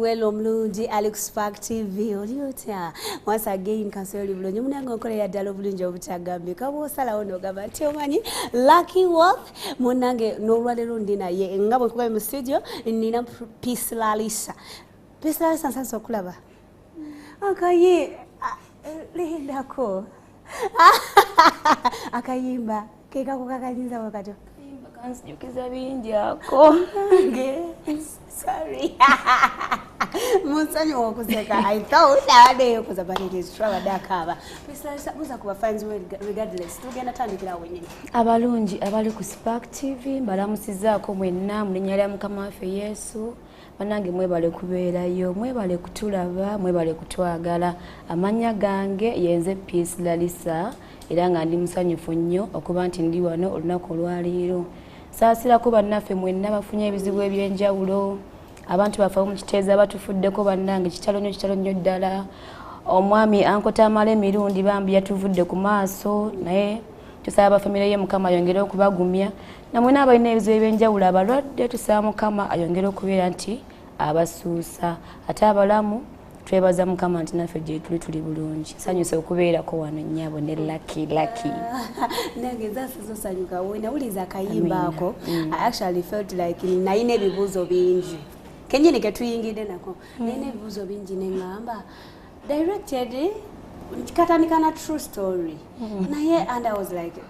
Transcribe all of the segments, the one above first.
Well, omulungi ali ku Spark TV, oli otya? Once again kansoli bulungi munange, onkolera ddala obulungi obutagambika. Bwosalawo n'ogamba nti omanyi Lucky Wealth munange, n'olwaleero ndi naye nga bwe nkugabe mu studio nina Peace Lalisa. Peace Lalisa, nsanyuse okulaba akaye lindako akayimba kekako kakayinza wakatyo. Kanzijukiza bingi ako. Sorry, musonyiwa okuseka. I thought abadde yekoza, but it is true, abadde akaaba. Buza ku bafans. Regardless, tugenda tandikira wenyini. Abalungi abali ku Spark TV, mbalamusizaako mwenna mu linnya lya Mukama waffe Yesu. Bannange, mwebale kubeerayo, mwebale kutulaba, mwebale kutwagala. Amannya gange yenze Peace Lalisa, era nga ndi musanyufu nnyo okuba nti ndi wano olunaku olwaleero. Saasirako bannaffe mwenna bafunye ebizibu ebyenjawulo, abantu baffe mu Kiteeza batufuddeko. Bannange, kitalo nnyo, kitalo nnyo ddala. Omwami Uncle Tamale Emirundi bambi yatuvudde ku maaso, naye tusaba abafamire ye Mukama ayongere okubagumya. Namwena abalina ebizibu ebyenjawulo, abalwadde, tusaba Mukama ayongere okubeera nti abasuusa, ate abalamu twebaza Mukama nti naffe gye tuli, tuli bulungi. Sanyusa okubeerako wano nnyabo ne Lucky Lucky. Nange nze asiza osanyuka. Wenawuliza akayimba ako, I actually felt like nayina ebibuuzo bingi kenyini ketuyingidde nako. Nayina ebibuuzo bingi neŋŋamba directed katandika na true story naye, and I was like,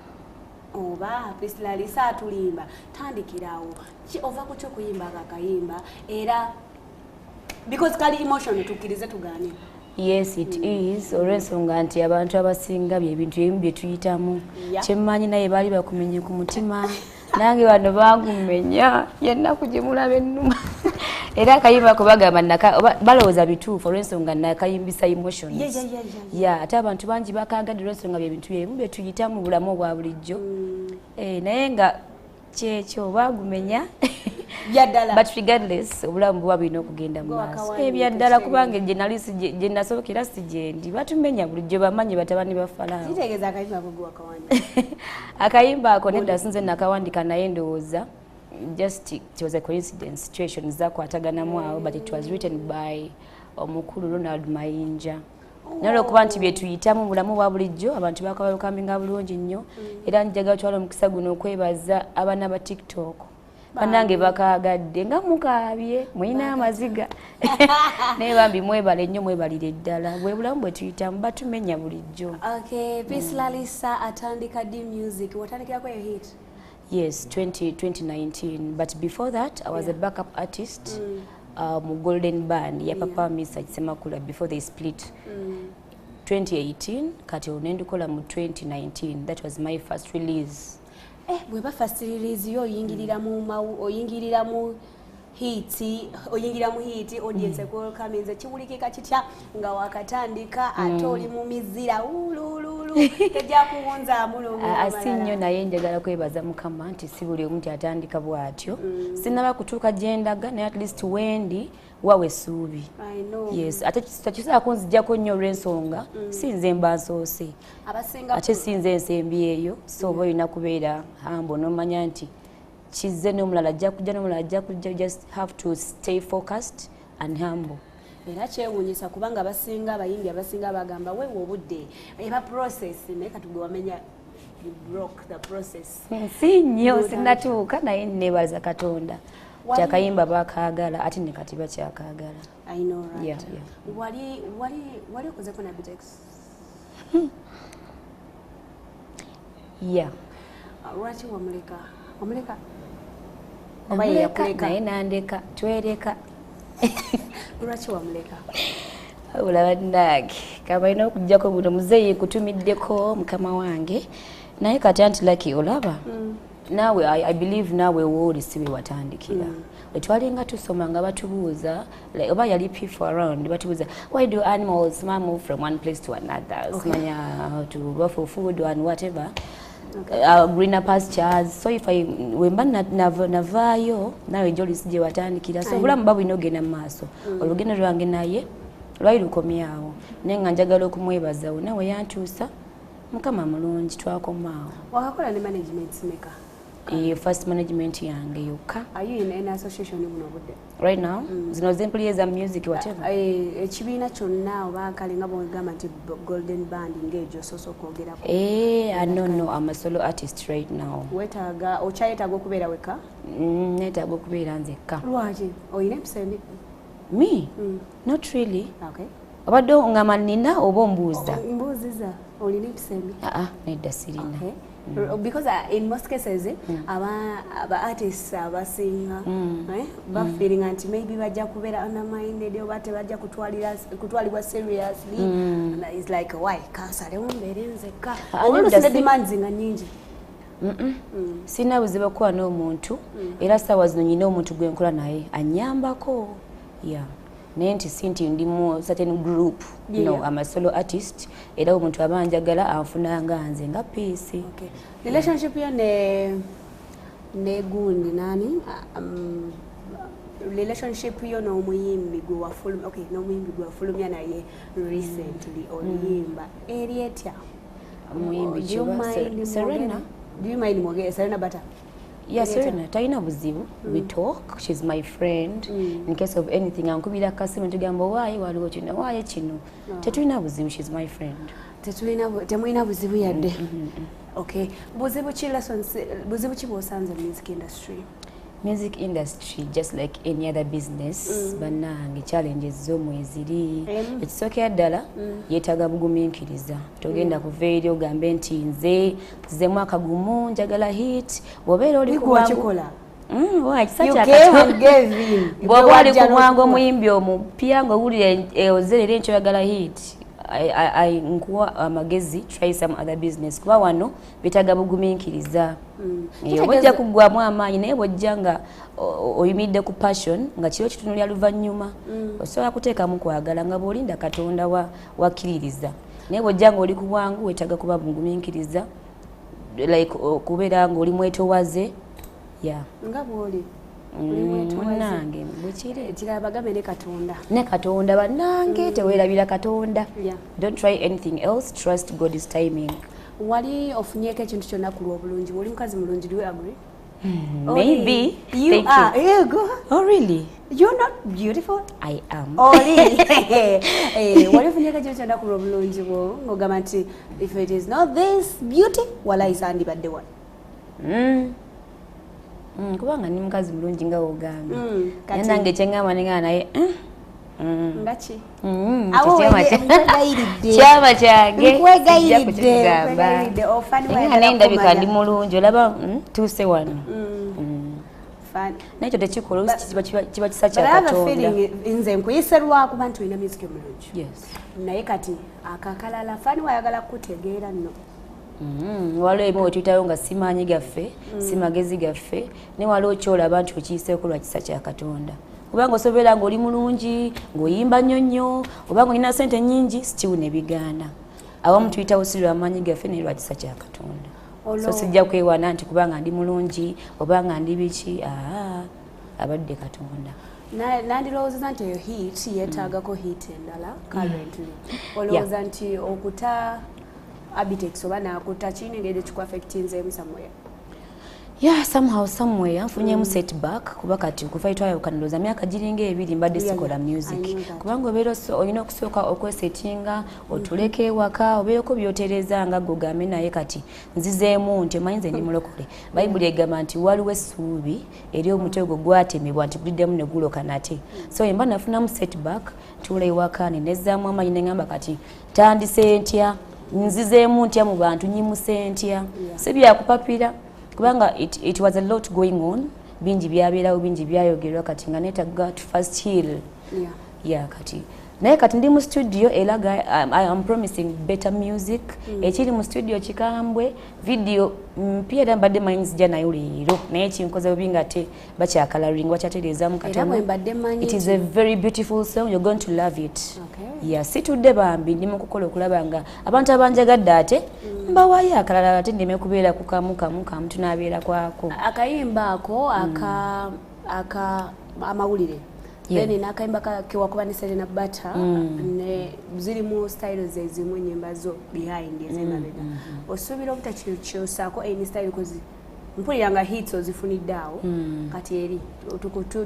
oba Peace Lalisa atulimba? Tandikirawo ova ku kyokuyimba ako akayimba, era because kali emotion, tukkirize tugaane. Yes, it is, olw'ensonga nti abantu abasinga byebintu ebimu bye tuyitamu. Kyemmanyi naye baali bakumenye ku mutima, nange bano bagumenya yennaku gye mulaba ennuma. Era akayimba ko bagamba balowooza bituufu olw'ensonga nakayimbisa emotions. Ya, ate abantu bangi bakagadde olw'ensonga byebintu byebimu bye tuyitamu mu bulamu obwa bulijjo. Naye nga kyekyo bagumenya. Byaddala. But regardless, obulamu buba bulina okugenda mu Gwe maaso. wakawandiika. Ebyaddala, kubanga gye nali gye nasookera si gyendi. Batumenya bulijjo, bamanyi batabani ba Falaawo. Kitegeeza akayimba ako gwe wakawandiika? Akayimba ako nedda, sinze nakawandika, naye ndowooza just it was a coincidence, situation zakwataganamu awo, but it was written by omukulu Ronald Mayinja. Naye olwokuba nti byetuyitamu mu bulamu bwa bulijjo, abantu bakawelcominga bulungi nnyo. Era njagala twala omukisa guno okwebaza abaana ba TikTok. Bannange, bakaagadde nga mukaabye, mulina amaziga, naye bambi mwebale nnyo, mwebalire ddala. Bwe bulamu bwe tuyitamu, batumenya bulijjo. Okay, Peace Lalisa atandika di music? Watandikirako eyo hit? Yes, 20, 2019, but before that I was a backup artist mu Golden Band ya Papa Misa Kisemakula before they split 2018. Kati olwo nendikola mu 2019. That was my first release. Eh, bweba first release yo, oyingirira mu oyingirira mu hit, oyingira mu hit, audience ekuwelcominze, kiwulikika kitya nga wakatandika, ate oli mu mizira ulululu, tejja kuwunzaamu? Ah, si nnyo, naye njagala kwebaza Mukama nti si buli omu atandika bw'atyo. Sinaba kutuuka gye ndaga, naye at least wendi wawa essuubi. Yes, ate tekisobola kunzijjako nnyo olw'ensonga si nze mba nsoose, abasinga ate si nze ensembi eyo. So oba olina kubeera humble n'omanya nti kizze n'omulala ajja kujja, n'omulala ajja kujja. You just have to stay focused and humble. Era kyewuunyisa kubanga abasinga, abayimbi abasinga bagamba weewa obudde, eba process, naye kati gwe wamenya, you broke the process. Si nnyo, sinnatuuka, naye neebaza Katonda nti akayimba bakaagala, ate ne kati bakyakaagala. I know, right? Yeah. Wali okozeko na Bitex? Yeah. Lwaki wamuleka? Wamuleka oba ye Namuleka, yakuleka? Naye nandeka, twereka. Lwaki wamuleka? Wabula bannange, kabalina okugjako buno muzeeyi nkutumiddeko mukama wange, naye kati anti Lucky olaba naawe, I believe naawe wooli si bwe watandikira. Wetwalinga tusoma nga batubuuza, like, oba yali P4 around, batubuuza, "Why do animals move from one place to another?" Simanya to go for food and whatever, greener pastures. So if I wemba navaayo, naawe gyoli si gye watandikira. So obulamu buba bulina ogenda mu maaso. Olugendo lwange naye lwali lukomyawo, naye nga njagala okumwebaza wonna we yantuusa. Mukama mulungi, twakomaawo. Wakakola ne management meka? First management yange yokka. Are you in any association buno obudde? Right now, zino zempuli za music, whatever. Ekibiina kyonna oba kale nga bwogamba nti Golden Band ng'egyo osoose okwogerako? No, I'm a solo artist right now. Weetaaga, okyayetaaga okubeera wekka? Neetaaga okubeera nzekka. Lwaki? Oyina empisa embi? Me? Not really. Obadde ngamba nina oba ombuuza? Mbuuziza, olina empisa embi? Aa, nedda, sirina. Okay. Because in most cases aba artists abasinga bafeelinga nti maybe bajja kubeera undermined oba tebajja kutwalibwa seriously. And it's like, why kansalewo mbeere nzekka? Oluusi nedda. Ne demands nga nnyingi. Sirina buzibu okuba n'omuntu, era saawa zino nyina omuntu gwe nkola naye anyambako, yeah. Naye nti si nti ndi mu certain group. No, I'm a solo artist, era omuntu aba njagala anfuna nga nze, nga Peace. Okay. Relationship yo ne gundi nani, relationship yo n'omuyimbi gwe wafulumya, okay, n'omuyimbi gwe wafulumya naye recently oluyimba, eri etya? Omuyimbi Do you kiba mind Serena? mwogere? Do you mind mwogere Serena Bata? Yeah, Eri etya? Serena talina buzibu. We talk, she's my friend. In case of anything ankubira akasimu, ntugamba waaye waliwo kino, waaye kino. Tetulina buzibu, she's my friend. Temulina buzibu yadde? Okay, buzibu ki, lessons, buzibu ki bw'osanze mu music industry? Music industry, just like any other business, bannange, challenges zo mweziri. Ekisookera ddala, yeetaaga bugumiikiriza. Togenda kuva eri ogambe nti nze nzize mwaka gumu njagala hit. Bw'obeera oli ku Gwe bwangu wakikola. Why, kisa You kya came Katonda. and gave in. Bw'oba oli Wajja ku mwangu n'okukola. omuyimbi omupya ng'owulira ozerera enkyo oyagala hit, nkuwa amagezi, try some other business, kuba wano betaaga bugumiikiriza. Kitegeeza- Bwojja kuggwamu amaanyi, naye bwojja nga oyimiridde ku passion, nga kiro kitunulya luvannyuma, osobola kuteekamu kwagala nga bw'olinda Katonda wakkiririza. Naye bwojja nga oli ku bwangu, weetaaga kuba bugumiikiriza, like okubeera ng'oli mwetowaze, yeah. Nga bw'oli. Oli mwetowaze. Munnange, bwekiri. Ekirala bagambe ne Katonda. Ne Katonda, bannange, teweerabira Katonda. Don't try anything else, trust God's timing. Wali ofunyeeko ekintu kyonna ku lw'obulungi? Oli mukazi mulungi, do you agree? Maybe. You Thank are. you. You go. Oh, really? You're not beautiful? I am. Oli wali ofunyeeko ekintu kyonna ku lw'obulungi bwo, ng'ogamba nti if it is not this beauty, walayi sandibadde wano? Kubanga ndi mukazi mulungi nga wogambye. Kati- Naye nange kyeŋŋamba nengamba naye Nga ki? Awo Awo nkwegayiridde. Kyama kyange. Nkwegayiridde, Sijja kukikugamba. nkwegayiridde. Ofani Naye wayagala nga naye ndabika kumanya. ndi mulungi, olaba tuuse wano. Naye ekyo tekikola, oluusi kiba kisa kya But I have a Katonda. feeling nze nkuyise lwakuba nti olina music omulungi. Yes. Naye kati akakalala fani wayagala kutegeera nno. Waliwo ebimu wetuyitayo nga si maanyi gaffe, si magezi gaffe, naye waliwo kyolaba nti okiyiseeko lwa kisa kya Katonda, kubanga osobeera ng'oli mulungi, ng'oyimba nnyo nnyo, oba ng'olina sente nnyingi, still ne bigaana. Awamu tuyitawo si lwa maanyi gaffe, naye lwa kisa kya Katonda. So sijja kwewaana nti kubanga ndi mulungi oba nga ndi biki. Aa, abadde Katonda. Nandirowoozeza nti eyo hit yeetaagako hit endala currently. Olowooza nti okuta Abitex oba nakuta kirina engeri ekikuaffectinzeemu somewhere? Yeah, somehow, somewhere nfunyemu setback, kuba kati okuva twayawukana, ndowooza myaka giringa 2 mbadde sikola music. I know that. Kubanga obeera olina okusooka okwesetinga, otuleke ewaka, obeereko byotereza nga gwe ogambe. Naye kati nzizeemu nti omanyi nze ndi mulokole, Bayibuli egamba nti waliwo essuubi eri omutego gwatemebwa nti guliddemu ne guloka nate. So emba nafunamu setback, ntuula ewaka nenezzaamu amaanyi, neŋŋamba kati tandise ntya, nzizeemu ntya mu bantu, nyimuse ntya? Si byakupapira, kubanga it was a lot going on, bingi byabeerawo, bingi byayogerwa, kati nga neetaaga to first heal. Yeah, kati naye kati ndi mu studio era I am promising better music. Ekiri mu studio kikambwe, video mpya, era mbadde manyi nzija nayo leero, naye kinkoze bubi nga te bakyakalaringa, bakyatereezaamu Era katono. bwe mbadde mmanyi. It is a very beautiful song, you're going to love it. Yeah, situdde bambi, ndi mu kukola okulaba nga abantu abanjagadde ate mbawayo akalala, ate ndeme kubeera ku kamu kamu kamu, tunaabeera kwako. Akayimba ako aka amawulire, then n'akayimba kewakuba ne Serena Bata, ne ziri mu styles ezimu, ennyimba zo behind ez'emabega, osuubira obutakyusaako any style? Cause Mpulira nga hits ozifunidde awo. Kati eri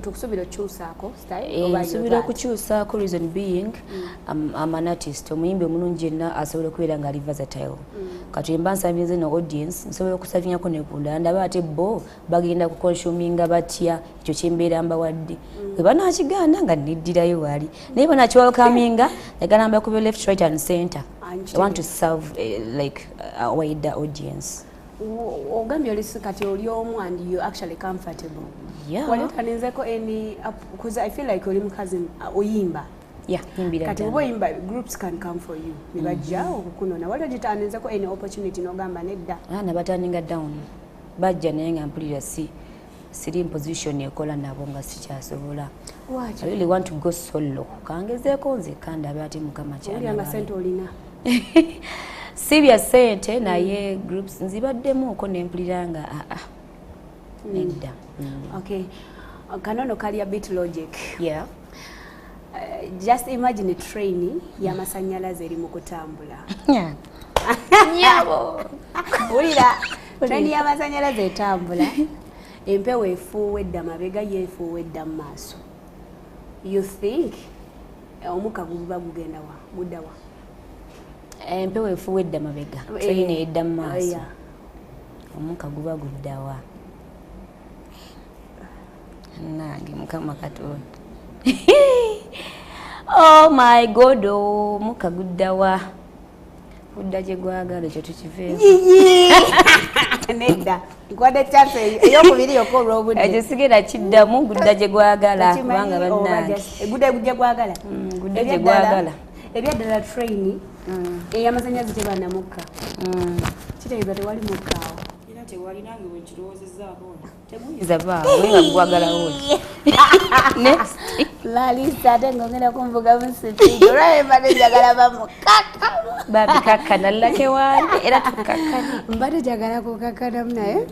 tukusuubira okyusaako style oba Nsuubira okukyusaako, reason being I'm an artist. Omuyimbi omulungi yenna asobola okubeera nga ali versatile. Kati mba nservinze no audience, nsobola okuservingako nekundala, ndaba ate bo bagenda kuconsuminga batya ekyo kyembeera mbawadde. Bwe banaakigaana nga neddirayo wali, naye banakiwelcominga, njagala mbakube left, right and center. I want to serve like a wider audience. Ogambye oli kati oli omu and you actually comfortable. Yeah. Wali otaninzeko any, because I feel like oli mukazi oyimba. Yeah, nyimbira Kati ddala. oba oyimba, groups can come for you ne bajja okukunona. Wali ogitaninzeko any opportunity n'ogamba nedda? Abaana baturninga down, bajja, naye nga mpulira si siri in position ekola nabo, nga sikyasobola. Lwaki? I really want to go solo, kangezeeko nzekka ndabe ate Mukama Owulira nga kyanabaye. sente olina? Si bya ssente, naye groups nzibaddemuuko nempulira nga aa, nedda. Okay, kanono kali a bit logic. Just imagine a train y'amasannyalaze eri mu kutambula. Nyabo. Wulira, train y'amasannyalaze etambula, empewo efuuwa edda mabega, yeefuuwa edda mu maaso. You think omukka guba gugenda wa, gudda wa? Empewo efuuwa edda mabega, train edda mu maaso. Omukka guba guddawa? Nange Mukama Katonda, oh my God, omukka guddawa? Gudda gye gwagala, ekyo tukiveeko. Nedda, nkwadde chance eyokubiri yokka olw'obudde. Ekyo sigenda kiddamu. Gudda gye gwagala. Tokimanyi Kubanga oba bannange. Gudda gye gwagala. Gudda gye gwagala. Ebyaddala train ey'amasannyalaze teba na mukka, kitegeeza tewali mukka awo. Era tewali, nange bwekirowoozezaako. Teguyinza baawo nga gwagalawo. Next. Lalisa, ate ngongera kunvuga musipidi olwabe mbadde njagala bamukaka. Babikakkana lake wange, era tukakkana. Mbadde njagala kukakkanamu, naye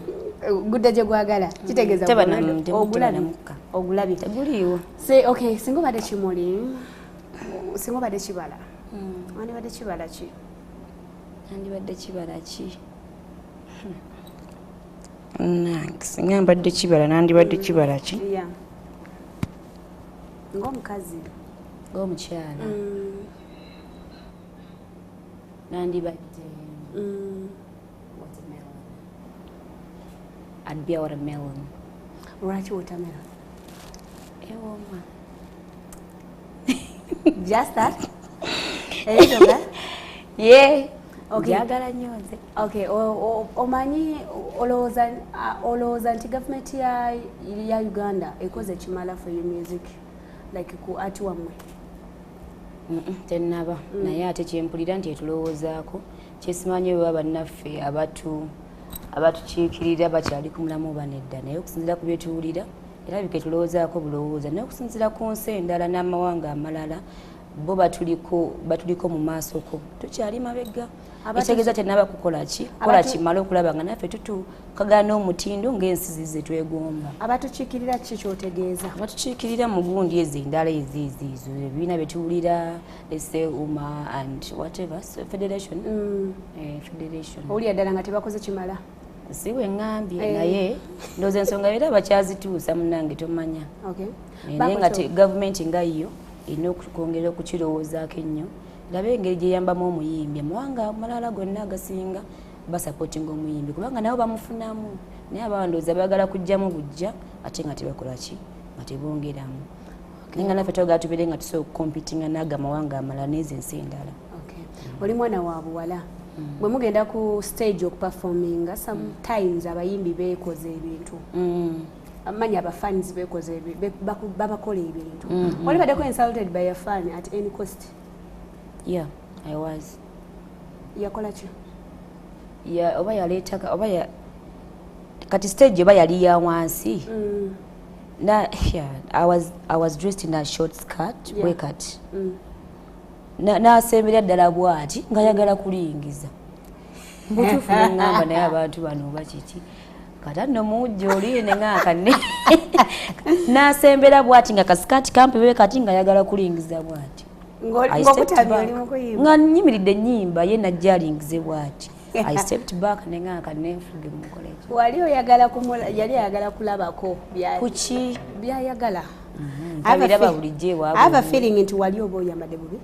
gudda gye gwagala kitegeeza Teba ogulabye. teba na mukka. Ogulabye. Teguliiwo. Okay, singa obadde kimuli, singa obadde kibala, wandibadde kibala ki? Nandibadde kibala ki? Nange singa mbadde kibala, nandibadde kibala ki? Yeah, ng'omukazi. Ng'omukyala, nandibadde watermelon. I'd be a watermelon. Lwaki watermelon? Ewooma. Just that eyoga? Ye. Okay. Njagala nnyo nze. Okay, omanyi olowooza nti gavumenti ya Uganda ekoze kimala for your music, like ku art wammwe? Tennaba, naye ate kyempulira nti etulowoozaako. Kyesimanyi bwe baba bannaffe abatukiikirira bakyali ku mulamu oba nedda, naye okusinziira ku byetuwulira, erabika etulowoozaako bulowooza. Naye okusinziira ku nsi endala n'amawanga amalala, bo batuliko mu maasoko, tukyali mabega. Ekitegeeza tennaba kukola ki, kukola kimala okulaba nga naffe tutukagana omutindo ng'ensi zize twegomba. Abatukiikirira ki kyotegeeza? Abatukiikirira mu gundi ezo endala eziiziizo, ebibiina byetuwulira, ese UMA and whatever, so federation. Federation. Owulira ddala nga tebakoze kimala? Si bwe ŋŋambye, naye ndowooza ensonga era bakyazituusa, munnange, tomanya. Naye nga gavumenti nga yo erina okwongera okukirowoozaako ennyo, labe engeri gyeyambamu omuyimbi. Amawanga amalala gonna agasinga basupportinga omuyimbi kubanga nabo bamufunamu, naye abandooza baagala kujjamu bujja ate nga tebakola ki, nga tebongeramu. Naye nga naffe twagala tubeere nga tusobola okucompetinga n'ago amawanga amalala n'ezo ensi endala. Oli mwana wa buwala, bwe mugenda ku stage okuperforminga, sometimes abayimbi beekoza ebintu, amanyi abafans beekoza babakola ebintu. Oli baddeko insulted by a fan at any cost? Yeah, I was. Yakola ki? Ya, oba yaleeta oba ya, kati stage oba yali ya wansi. Na yeah, I was dressed in a short skirt, bwe kati. N'asembera ddala bw'ati ng'ayagala kulingiza mbutuufu, neŋŋamba naye abantu bano oba kiki? Kata nno muwujja oli neŋŋaka ne n'asembera bw'ati nga kasikaati kampi bwe kati ng'ayagala kulingiza bw'ati. Ng'okutamya oli mu kuyimba? Nga nyimiridde ennyimba, ye najja alingize bw'ati. I stepped back nenga kanenfuge mukolejo. Wali oyagala kumula yali ayagala kulabako bya kuki byayagala. Tabiraba bulijje waabwe. I have a feeling nti wali oba oyambadde bubi.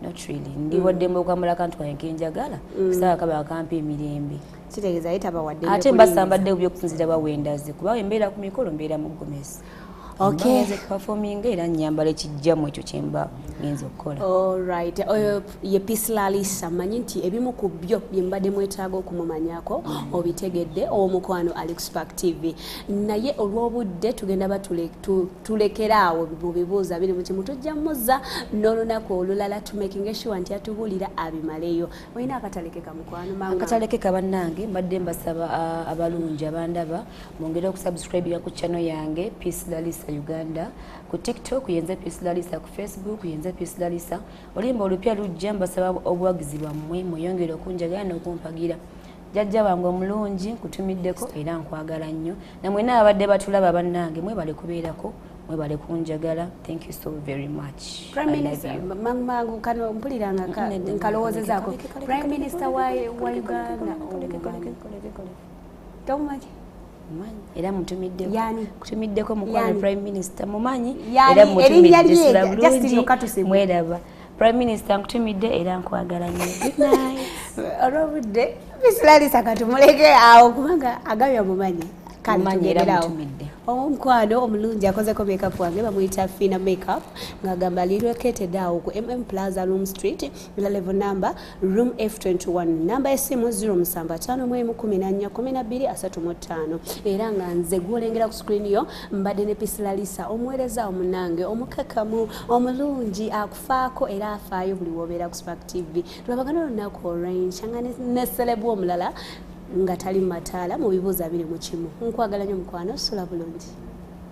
Not really. Ndi waddembe okwambala akantu kange kenjagala. Kusaba kaba akampa emirembe. Kitegeeza ye taba waddembe. Ate mba sambadde bubi okusinziira bawendaze kuba embeera ku mikolo mbeera mu gomesi. Okay. Performing era nnyambala ekijjamu ekyo kye mba ngenza okukola. All right. Ye Peace Lalisa mmanyi nti ebimu ku byo bye mbadde mwetaaga okumumanyako obitegedde omukwano ali ku Spark TV. Naye olw'obudde tugenda tulekera awo mu bibuuzo biri mu kimu tujja muzza n'olunaku olulala to making sure nti atubuulira abimaleyo. Olina akatalekeka mukwano mangu? Akatalekeka bannange mbadde mbasaba abalungi abandaba mwongere okusubscribinga ku channel yange Peace Lalisa Uganda, ku TikTok yenze Peace Lalisa, ku Facebook yenze Peace Lalisa. Oluyimba olupya lujja, mbasaba obuwagizi bwammwe mweyongere okunjagala n'okumpagira. Jjajja wange omulungi nkutumiddeko era nkwagala nnyo, namwe n'abadde batulaba bannange mwebale kubeerako, mwebale kunjagala. Thank you so very much. Prime Minister mangu kano mpulira nga nkalowoozezaako. Prime Minister wa Uganda tomumanyi? Era mutumiddeko. Yani kutumiddeko mukwano Prime Minister mumanyi era mutumidde sula bulungi mweraba. Prime Minister nkutumidde era nkwagala nnyo. Good night. Olw'obudde Peace Lalisa katumuleke awo kubanga agabya mumanyi. Mumanyi era mutumidde. Omukwano omulungi akozeko makeup wange bamuyita Fina Makeup ng'agamba ali located awo ku MM Plaza Room Street level number room F21, namba y'essimu 0751 14 12 35. Era nga nze gwolengera ku screen yo mbadde ne Peace Lalisa omuweereza omunange omukakamu omulungi akufaako era afaayo buli w'obeera ku Spark TV. Tulabagana olunaku olw'enkya nga ne celeb omulala nga tali mataala mu bibuuzo 21. Nkwagala nnyo mukwano, sula bulungi.